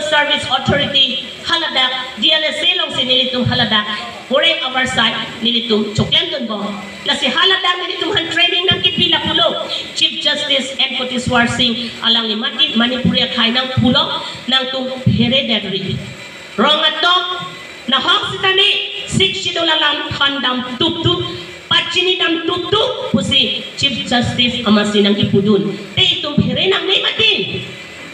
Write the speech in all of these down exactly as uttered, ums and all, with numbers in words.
Service Authority haladak D L S A alongsi nelitum haladak koreng avarsai nelitum choklem dunbom. Lasi haladak nelitum aphan training nangkipi lapulo. Chief Justice N Koteswar Singh alangli mati Manipuri akhei nangpulo, nangtum phere detri. Rong atok, nahok sitame Sixth Schedule alam thandam tuptup, pachini dam tuptup pusi Chief Justice amatsi nangkipudun. Te itum phere nangne mati.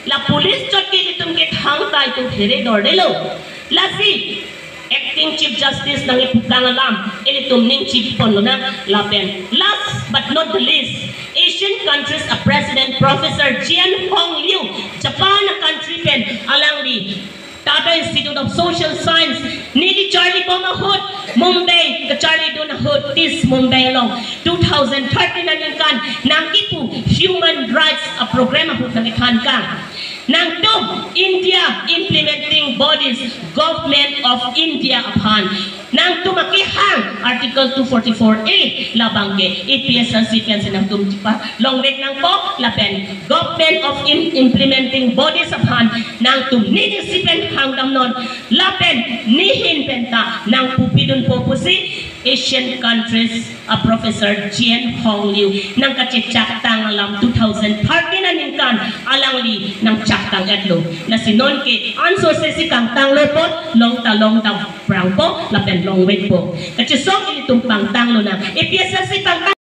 La police chot ke ilitum ke thangta itum phere dordelo. Lasi Acting Chief Justice nangkipukang alam ilitum ning chipiponlonang lapen last but not the least, Asian countries a President Professor Jian Hong Liu, Japan a country pen alangli Tata Institute of Social Science, neli charlibom ahut, Mumbai kacharlidun ahut, this Mumbai along, two thousand thirteen aningkan nangkipu human rights a program ahut nangkithankang. Nangtum India implementing bodies, Government of India aphan nangtum akehang Article two forty-four A labang ke A P S L C pensi nangtum chipalongvek nangpo lapen Government of in implementing bodies aphan nangtum neli si pen hangdamnon lapen nehin penta nangpupidunpo pusi Asian countries a Professor Jian Hong Liu nangkachechaktang alam two thousand thirteen aningkan alangli nangchaktang-etlo. Lasi nonke ansose si kangtanglo apot, longta longdam prangpo lapen longvekpo. Kachesong ilitum pangtanglonang. A P S L C pangtang.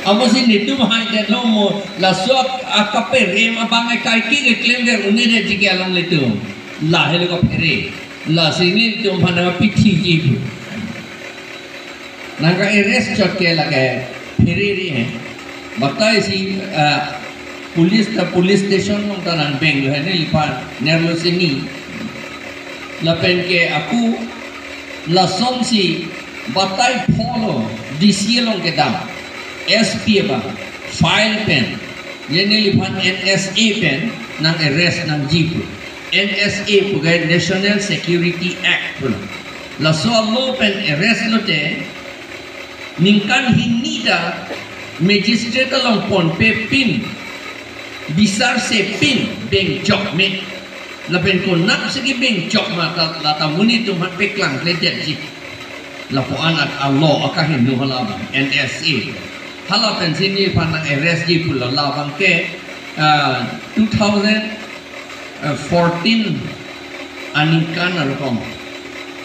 Amatsi netum hai det lo mo, laso ak-, akaperem abang akai ke keklemver un-edetji ke alanglitum. Lahelo kaphere. Lasi netum aphan nangpithiji pu. Nangka-arrest chot ke lake pherere he. Batai si, ah, police ta police station along ta nangbenglo he, neliphan nerlo sini. Lapen ke ako lasonsi batai pholo D C along kedam, S P abang file pen, ye neliphan N S A pen nang-arrest nangji pu. N S A pu ke National Security Act pu. Laso a-law pen arrest lote ningkan hini ta magistrate along ponpe pin, bisar se pin beng jok me. Lapen konatsi kebeng jok ma ta, lata monit atum aphan paklangkledetji. Lapu-an a-law akaheno hala abang, N S A. Hala pensi neliphan nang-arrestji pulo, labang ke, ah, two thousand fourteen aningkan arokom.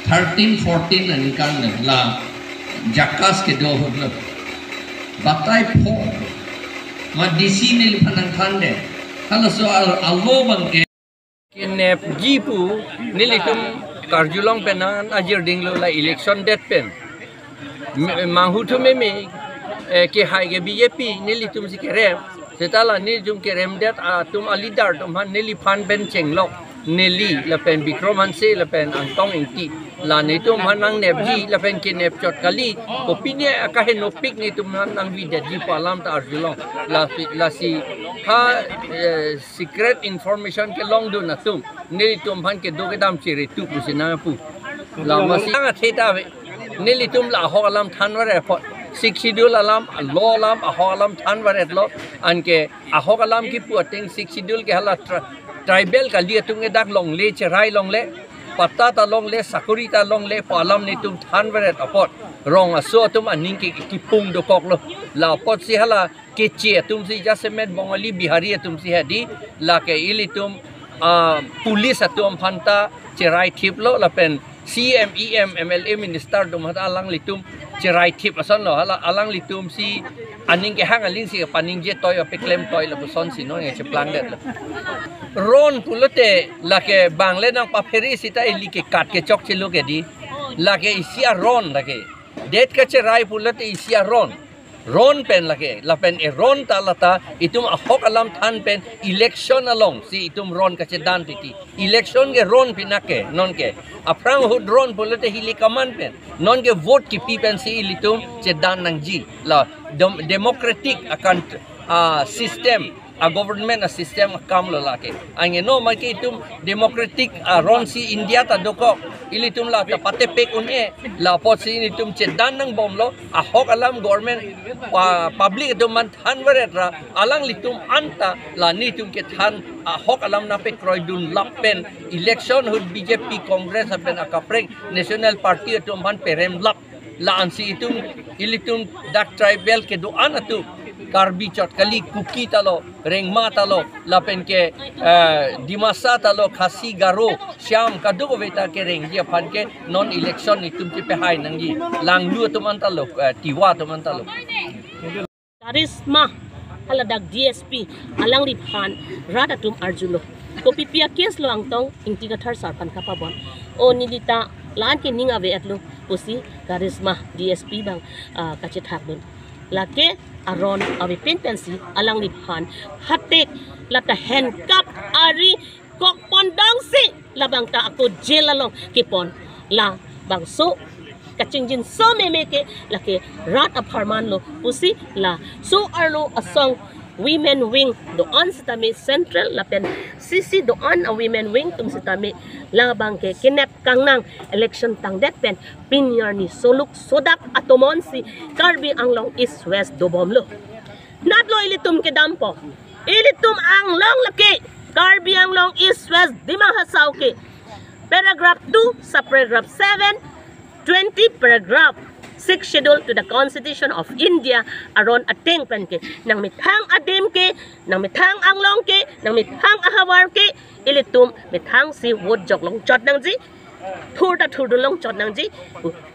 Thirteen, fourteen aningkan le la JACAS kedo ahut lo. Batai pho ma D C neliphan nangthandet. Halaso a-, a-law abang ke kenepji pu nelitum karjulong pen nang ajir dinglo la election det pen. Me-, manghu thu meme, eh, kehai ke B J P nelitum si kerem. Seta la nelitum keremdet atum a-leader atum aphan neliphan pen chenglok. Neli lapen Bikram Hanse lapen Angtong Engti. La netum aphan nangnepji lapen kenep chot kali. Kopine akahenopik netum aphan nangvidetji pu alam ta arjulong. Lasi, lasi ha, eh, secret information kelongdun atum nelitum aphan kedo kedam chiri tu pusi nangpu. La masi nang athe ta ave. Nelitum la ahok alam thanvaret apot. Sixth Schedule alam, a-law alam, ahok alam thanvaretlo. Anke ahok alam kipu ateng Sixth Schedule ke hala tri-, tribal kali atum ke dak longle, cherai longle, patta ta longle, sakori ta longle pu alam netum thanvaret apot, rong aso atum aning ke kipung dokoklo. La apotsi hala keche atumsi jasemet Bongali Bihari atumsi hedi, lake ilitum, ah, police atum aphanta cherai thiplo lapen C M, E M, M L A, minister atum aphanta alanglitum cherai thip asonlo, hala alanglitumsi aning kehang alingsi paningje toi apeklem toi lapusonsi non nangcheplangdetlo. Ron pulote lake bang le nangpaphere seta ili kekat kechok chelo ke di. Lake isi aron lake. Det kacherai pulote isi aron. Ron pen lake, lapen e ron ta lata, itum ahok alam than pen, election alongsi itum ron kachedan titi. Election ke ron pinake, nonke. Aphrang ahut ron pulote hili kaman pen. Nonke vote kipi pensi ilitum chedan nangji. La dem-, democratic akan, ah, system. a-government a-system akam lo lake. Angno ma ke itum democratic aron si India ta dokok, ilitum la ta patepek un-e, la apotsi ilitum chedan nangbomlo, ahok alam government, ah, public atum aphan than varet ra, alanglitum anta la nelitum kethan ahok alam nangpekroidun lapen election ahut B J P, Congress lapen akaprek national party atum aphan perem lap. La-ansi itum, ilitum dak tribal kedo-an atum, Karbi chot kali, Kuki ta lo, Rengma ta lo, lapen ke, eh, Dimasa ta lo, Khasi, Garo, Shyam, kadokave ta kerengji aphan ke non election itum chepehai nangji. Langlu atum anta lo, eh, Tiwa atum anta lo. Karishma, haladak D S P, alangliphan rat atum arjulo. Kopi pi a-case lo angtong Ingti Kathar sar aphan kapabon? O neli ta la-an ke ning ave-etlo pusi Karishma D S P abang, ah, kachethakdun. Lake aron avepin pensi alangliphan hatek, la ta handcuff ari kokpon dongsi labang ta ako jail along kepon. Labangso kachingjinso meme ke lake rat apharman lo pusi laso arlo asong women wing do-an sitame, central lapen C C do-an a-women wing atum sitame labang ke kenep kangnang election tangdet pen pini arni soluk sodak atomon si Karbi Anglong East West dobomlo. Natlo ilitum kedampo. Ilitum Anglong lake, Karbi Anglong East West Dima Hasao ke, paragraph two, subparagraph seven, twenty paragraph, Sixth Schedule to the Constitution of India aron ateng pen ke, nangmethang adim ke, nangmethang Anglong ke, nangmethang ahavar ke, ilitum methangsi vote jok longchot nangji, thur ta thurdun longchot nangji.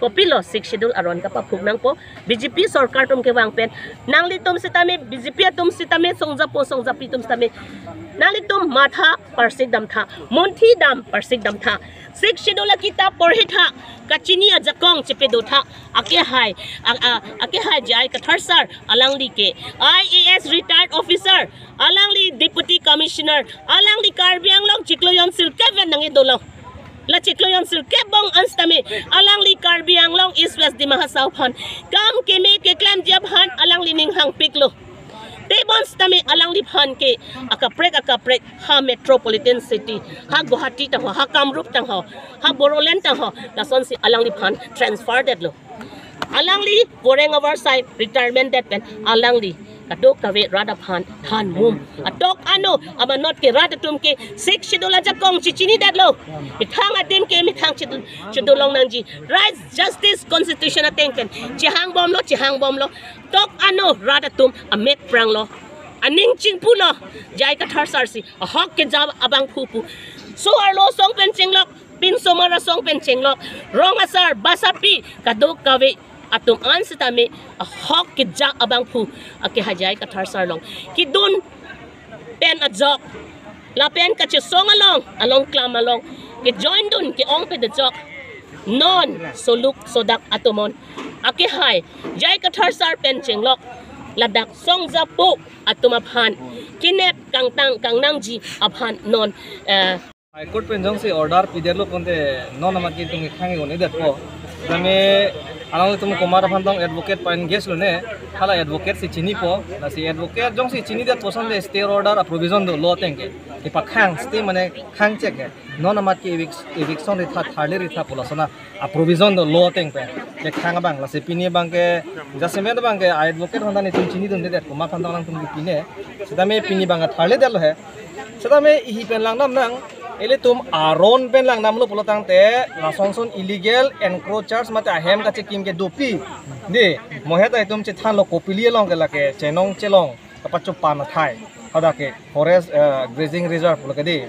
Kopilo Sixth Schedule aron kapaphuk nangpo? B J P sorkar atum kevang pen nanglitum sitame, B J P atum sitame songjapo songjapi atum sitame, nanglitum matha parsik damtha, munthi dam parsik damtha, Sixth Schedule akitap porhitha, kachini ajakong chepadotha. Akehai, a, a, akehai J I Kathar sar, alangli ke I A S retired officer, alangli Deputy Commissioner, alangli Karbi Anglong chiklo jon sirkep pen nangkedolo. La chiklo jon sirkep bong an sitame alangli Karbi Anglong East West Dima Hasao aphan kam keme keklemji aphan alangli ning hangpiklo. Tebon sitame alangliphan ke akaprek akaprek ha metropolitan city, ha Guwahati tangho, ha Kamrup tangho, ha Bodoland tangho, lasonsi alangliphan transfer detlo. Alangli voreng avarsai retirement det pen alangli kadokave rat aphan than mum. Atok ano amanot ke rat atum ke Sixth Schedule ajakong chechini detlo. Methang adim ke methang chedun, chedun long nangji. Rights, justice, constitution ateng pen chehangbomlo, chehangbomlo. Tok ano rat atum amek pranglo, aning chingpulo, J I Kathar sar si ahok keja abangphu pu. So arlo asong pen chenglok, pinsomar asong pen chenglok, rong asar, basapi, kadokave atum an sitame ahok keja abangphu akehai J I Kathar sar along kedun pen ajok, lapen kachesong along, along klam along kejoin dun ke-ong pen ajok, non soluk sodak atomon akehai J I Kathar sar pen chenglok ladak songjapo atum aphan kenep kangtang kangnangji aphan non, eh, High Court pen jongsi order pidetlo konte non amat ke itum khang-i un-edetpo. Tame alanglitum komat aphan tong advocate pa-engage lone, hala advocate si chinipo, lasi advocate jongsi chinidetpo sande stay order a-provision dolo ateng ke. Kepakhang, stay mane khang chek ke. Non amat ke evic-, eviction ritha, tharle ritha pu lason a-provision dolo ateng pen kekhang abang, lasi pini abang ke jasemet abang ke advocate aphan ta nelitum chinidundedet, komat aphan ta alangtum kepine. Sitame pini abang ke tharledetlo he. Sitame ihi pen langdam nang, ilitum aron pen langdamlo pulo tangte, lasonson illegal encroachers mate ahem kachekim ke dopik. Dei, mo he ta itum chethanlo Kopili along ke lake chenong chelong kapachopan athai, hadak ke forest, eh, grazing reserve pulo ke dei.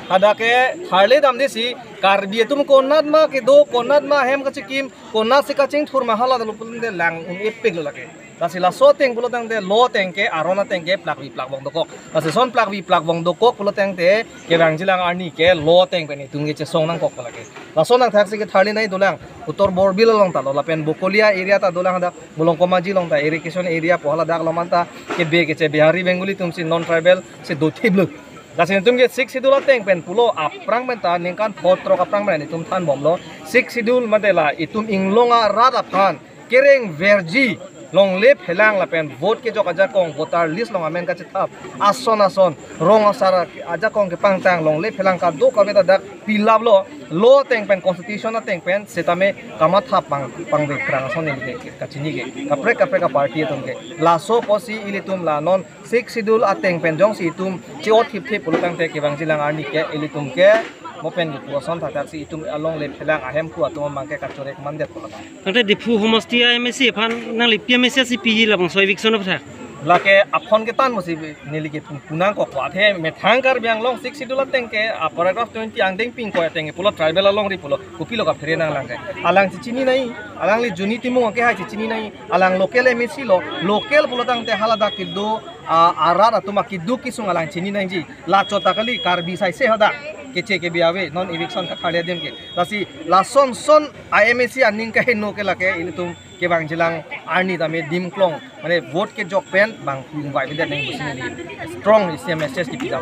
Hadak ke tharledamde si Karbi atum konat ma kedo, konat ma ahem kachekim, konatsi kachingthur ma hala dolo pulote lang un-epiklo lake. Lasi laso ateng pulo tangte law ateng ke, aron ateng ke plakvi plakvong dokok. Lasi son plakvi plakvong dokok pulo tangte kevangjilang arni ke law ateng pen itum ke chesong nangkokpo lake. Laso nangthaksi ke tharlenei dolang, Uttor Borbil along ta lo, lapen Bokolia area ta dolang, hadak Mulongkomaji along ta irrigation area pu, haladak along manta kebe keche Bihari Bengali atum si non tribal si dothiplo. Lasi itum ke Sixth Schedule ateng pen pulo aphrang pen ta ningkan photrok aphrang pen itum thanbomlo. Sixth Schedule mate la itum inglong arat aphan kerengverji longle phelang lapen vote kejok ajakong, voter list along amen kachethap, ason ason rong asar ajakong kepangtang, longle phelang kadokave ta dak pilaplo. Law ateng pen, constitution ateng pen setame kamathap pang pangvek krang ason neli ke kachini ke, kaprek kaprek a-party atum ke. Laso apotsi ilitum la non Sixth Schedule ateng pen jongsi itum che-o thipthip pulo tangte kevangjilang arni ke ilitum ke mo pen kipu ason thakthak si itum alongle phelang ahemphu atum abang ke kachorek mandet pulo tang. Tangte Diphu homosti a-M A C aphan nangli P M A C si P G labangso eviction aphan? Lake aphon ketan mo si neli ke pu- punangkok ko, athe methang Karbi Anglong Sixth Schedule ateng ke a-paragraph twenty angdeng ping ko ateng ke pulo tribal alongri pulo, kopilo kaphere nanglang ke? Alang chechinine, alangli Juni Timung ke hai chechinine, alang local M A C lo, local pulo tangte haladak kedo a, arat atum akeduk kesung alang chini nangji. La chot ta kali, Karbi saise hadak keche kebi ave, non eviction katharli adim ke. Lasi lason son a-M A C aning kaheno ke lake ilitum kevangjilang arni tame dimklong, mane vote kejok pen bang pung vai bedet nang busi neli strong isi message kipidam.